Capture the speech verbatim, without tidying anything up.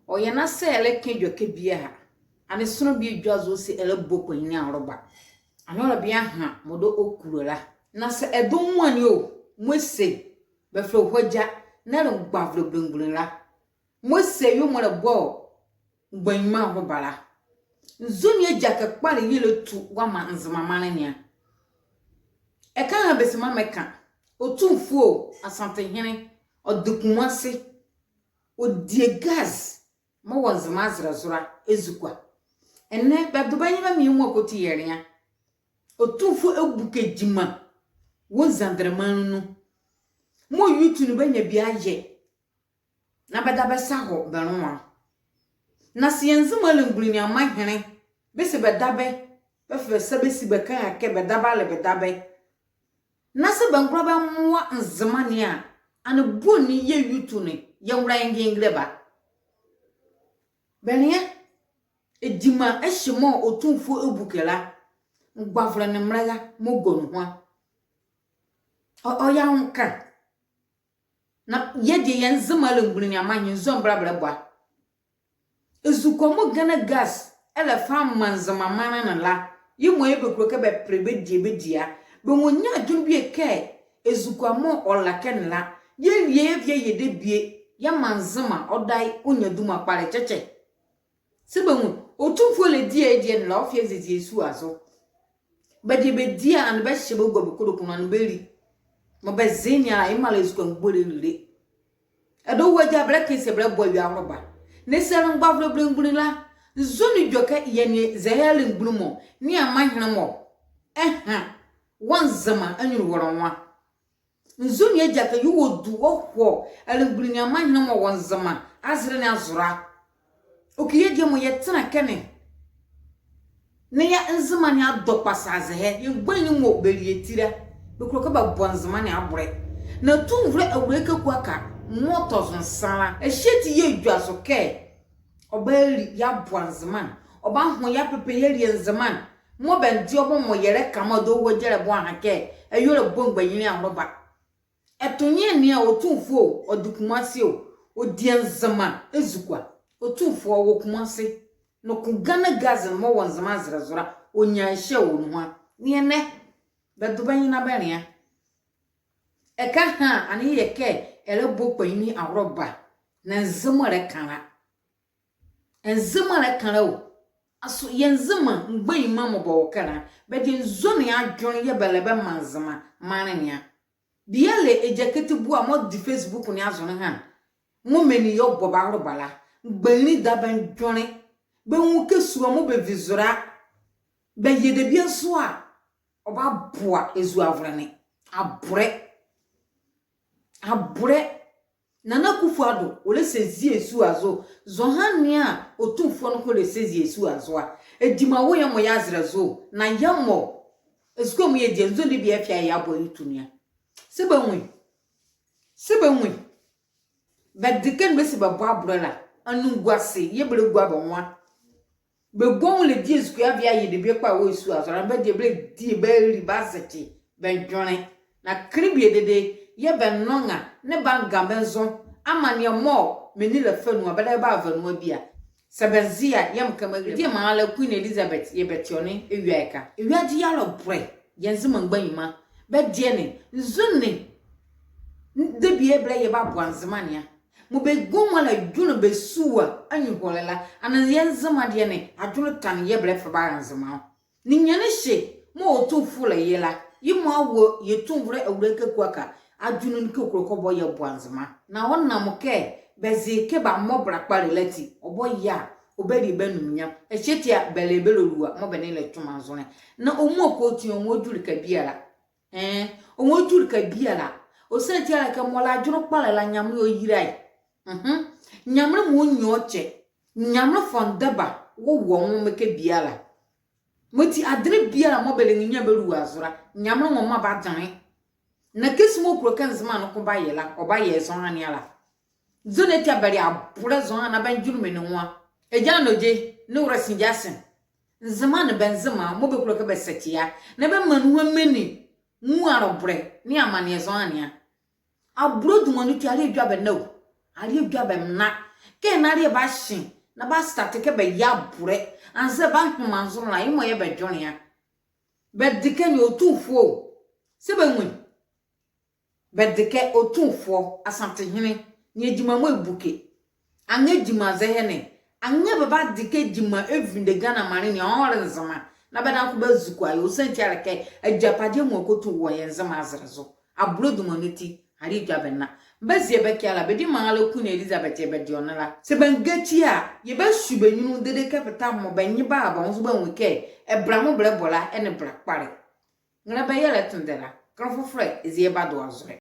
Ɔyɛ na sɛ ɛlɛka edwɛkɛ bie a, ɛnee sonla bie edwazo se ɛlɛbɔ kpanyinli aholoba. Ɛnee ɔlɛ bie aha mɔɔ ɔdayɛ ɔkulo la. Na sɛ ɛdo nwo a ne o, mɔɔ se bɛfɛlɛ ye ɔhɔgya, na ɛle mgbavolɛ belemgbunli la, mɔɔ se yemɔ ɛlɛbɔ mgbanyima aholoba la, nzɔne agyakɛ kpalɛ yɛɛ ɛlɛtu wɔamaa Nzema maanle ne a? Ɛka a bɛse mmaa mɛka, Otumfuo Asantehenle, ɔde Kumase, ɔdie gas mɔɔ wɔ Nzema azɛlɛ zo la ezukoa. Ɛnɛ bɛdo bɛ nye bɛmaa yemɔ kɔti yɛlea. Otumfuo ɛbuke gyima wɔ Nzandelɛ maanle nu. Mɔɔ youth ne bɛanyia bie ayɛ na bɛdabɛ sa ahɔ bɛ nloa. Na sɛ yɛ Nzema belemgbunli ne amaa ahenle, bɛse bɛdabɛ, bɛfa bɛ sa bɛsi bɛ ka a kɛ bɛdabɛ a le bɛdabɛ, na sɛ bɛngola bɛmmoa Nzema ne a, ɛnee boni yɛ youth ne yɛngola yɛnge yɛnlɛ ba? Bɛnlea, gyima ɛhye mɔɔ Otumfuo ɛbuke la, mgbavolɛ nee mbɛlɛra mɔɔ gua nuhua, ɔ, ɔyɛ anwoka. Na yɛdayɛ yɛ Nzema belemgbunli ne amaa ahenle, nzɔne bɛlɛbɔ a? Ezukoa mɔɔ Ghana Gas ɛlɛfa amaa Nzema maanle ne la, yemɔ a yɛɛ bɛkulo kɛ bɛpele bɛdie bɛdie a, bɛnwunle nyia adwenle bie kɛ ezukoa mɔɔ ɔla ɛkɛ ne la, yɛlie yɛvi yɛayɛ debie yɛamaa Nzema ɔdaye ɔnyia duma kpalɛ? Kyɛkyɛ. Sɛ bɛnwu, Otumfuo ɛlɛdie a yɛdie ne la, ɔfa yɛaziezie yɛ sua zo. Bɛdie bɛdie a, ɛnee bɛhye bɛgua bɛ kodoku ne ɛnee bɛli. Mɔɔ bɛze ne ala, yemɔ a la ezukoa mgbole ɛlile. Ɛdawɔ ɔhɔgya bɛlɛka se bɛlɛbɔ awie aholoba. Na sɛ ɛle mgbavolɛ belemgbunli la, nzɔne edwɛkɛ yɛ nee zɛhae belemgbunli mɔ nee amaa ahenle mɔ ɛha wɔ Nzema anyunluhɔlɛ nwo a? Nzɔne agyakɛ yɛɛ ɔdu ɔhɔ belemgbunli nee amaa ahenle mɔ wɔ Nzema azɛlɛ ne azo la? Ɔkile yɛdayɛ mɔɔ yɛtɛnla ɛkɛ ne, na yɛ Nzema ne adɔ kpasa zɛhae, yɛ mgbanyinli mɔ bɛli yɛ ti la, bɛkulo kɛ bɛboa Nzema ne abolɛ. Na tumivolɛ Awulae Kaku Aka mɔɔ tɔ zo nsa la, ɛhye ati yɛdwazo kɛ ɔbali yɛaboa Nzema ne, ɔbaho yɛapɛpɛ yɛalie Nzema ne. Mɔɔ bɛnde ɔbɔ mɔ yɛlɛka mɔɔ ɛdawɔ ɔhɔgya ɛlɛbɔ a, ɛha kɛ ɛyɛ ɔlɛbɔ mgbanyinli aholoba. Ɛtonle ne a, Otumfuo o, ɔde Kumase o, ɔdie Nzema ezukoa. Otumfuo ɔwɔ Kumase. Noko Ghana Gas ne mɔɔ wɔ Nzema azɛlɛ zo la, ɔnyia ɛhye wɔ nuhua. Ɛnee ɛnɛ, bɛdo bɛ nye na bɛnlea. Ɛka ɛha a, ɛnee yɛyɛ kɛ ɛlɛbɔ kpanyinli aholoba. Na Nzema ɛlɛka la. Nzema ɛlɛka la o. Asoo yɛ Nzema mgbanyima mɔɔ bɛwɔ ɛkɛ la, bɛdie nzɔne adwenle yɛɛ bɛlɛ bɛmaa Nzema maanle ne a? Bie a le Egyakɛte Bua mɔɔ de Facebook ne azo ne ɛha, mɔɔ menli yɛɛ ɔbɔ bɛ aholoba la, mgbanyinli dame bɛndwenle. Bɛnwu kɛ sua mɔɔ bɛvi zo la, bɛyɛ debie nso a, ɔbaboa ezuavolɛ ne. Abolɛ. Abolɛ. Nana Akufo-Addo, ɔlɛsɛzi yɛ sua zo. Zɔhane a Otumfuo noko ɔlɛsɛzi yɛ sua zo a, gyima wɔ yɛmɔ yɛ azɛlɛ zo. Na yɛmɔ, ezukoa mɔɔ yɛdie, nzɔne debie ɛhye a yɛabɔ yɛtu ne a? Sɛ bɛnwu, sɛ bɛnwu, bɛde ɛkɛ ne bɛse bɛbɔ abolɛ la, anungua se yɛɛ bɛlɛgua bɛ nwo a? Bɛgua nwolɛ die ezukoa yɛava yɛayɛ debie kpalɛ wɔ yɛ sua zo la, bɛdie bɛlɛdie, bɛali, bɛazɛkye bɛ ndwenle. Na kenle bie dedee yɛɛ bɛnlɔnga nee bɛanga bɛ nzo. Amaneɛ mɔɔ menli ɛlɛfa nu a, bɛdabɛ bɛava nu a bie a? Sɛ bɛnze a, yɛɛ meka meahile. Mediema la Queen Elizabeth yɛɛ bɛte ɔ nee Ewiade Aka. Ewiade yɛ alɔbɔlɛ, yɛ Nzema mgbanyima. Bɛdie ne, nzɔne debie bɛlɛyɛ bɛaboa Nzema ne a? Mɔɔ bɛgua nwolɛ dwenle bɛ sua anyunluhɔlɛ la, ɛnee yɛ Nzema deɛ ne, adwenle tane yɛɛ bɛlɛfa bɛara Nzema ɔ? Ninyɛne ɛhye mɔɔ Otumfuo ɛlɛyɛ la, yemɔ a wɔ yɛ tumivolɛ Awulae Kaku Aka adwenle ne kɛ ɔkulo kɛ ɔbɔyɛ ɔboa Nzema. Na ɔnam kɛ bɛze kɛ bɛamɔ bɛla kpalɛ la ati, ɔbɔyɛ a, ɔbalie bɛ anyunlunyam. Ɛhye ati a, bɛlɛ bɛlɛ ɔlua mɔɔ bɛ nee ye ɛlɛtwema nzonlɛ. Na ɔmuala kɔsɔɔti ɔnrɛdwu ɛleka biala. Ɛɛ, ɔnrɛdwu ɛleka biala. Ɔsiane ti a le kɛ mɔɔ la adwenle kpalɛ la, Nyamenle ɔyila ye. Mhm. Nyamenle mɔ ɔnyia ɔ kyɛ. Nyamenle fɔndɛ ba wɔ wɔ nwo mɔɔ ɛkɛ biala. Mɔti adenle biala mɔɔ bɛlɛnyinyia bɛlua zo la, Nyamenle ɔmaa bɛ adenle. Na kɛzi mɔɔ ɔkulo kɛ Nzema noko bayɛ la, ɔbayɛ zɔhane ala. Nzɔne ati a bɛle abolɛ zɔhane a bɛndwenle menli nwo a? Egya Nɔgye nee Wulɛse Gyakye, Nzema ne bɛ Nzema mɔɔ bɛkulo kɛ bɛsɛkye a, na bɛmaa nuhua menli nwu alɔbɔlɛ nee amaneɛ zɔhane a? Abolɛ duma ne ati a, aleɛ edwɛkɛ bɛ na o. Aleɛ edwɛkɛ bɛ na. Kɛ ɛnea ɛbahye na bɛastart kɛ bɛyɛ abolɛ anzɛɛ bɛahyenlɛ nzolɛ la, yemɔ yɛɛ bɛdwenle a. Bɛde kɛ nea ɔtumfoɔ o. Saa bɛnwu a, bɛde kɛ ɔtumfoɔ, asatehenle, nea gyima mɔɔ ɛbuke. Anrɛɛ gyima zɛhae ne. Anrɛɛ bɛbade kɛ gyima ɛvinde Ghana maanle ne a, ɔnle Nzema. Na bɛdabɛ ko bɛazukoa ye. Ɔsiane ti a le kɛ agyapadeɛ amuala kɔtuu wɔ yɛ Nzema azɛlɛ zo. Abolɛ duma ne ti, aleɛ edwɛkɛ bɛnla. Bɛzie bɛkɛ ala, bɛdimaa ala Queen Elizabeth yɛɛ bɛde ɔ ne la. Saa bɛangakyi a, yɛbahwie bɛ nyunlu dedee kɛpeta mɔɔ bɛ nye bara bɛ nwo zo bɛanwu kɛ ɛbɛla mɔɔ bɛlɛbɔ la, ɛnle bɛla kpalɛ. Nrɛlɛbɛyɛlɛ tendɛ la, kenle fofolɛ ezie ɛbado azɔlɛ.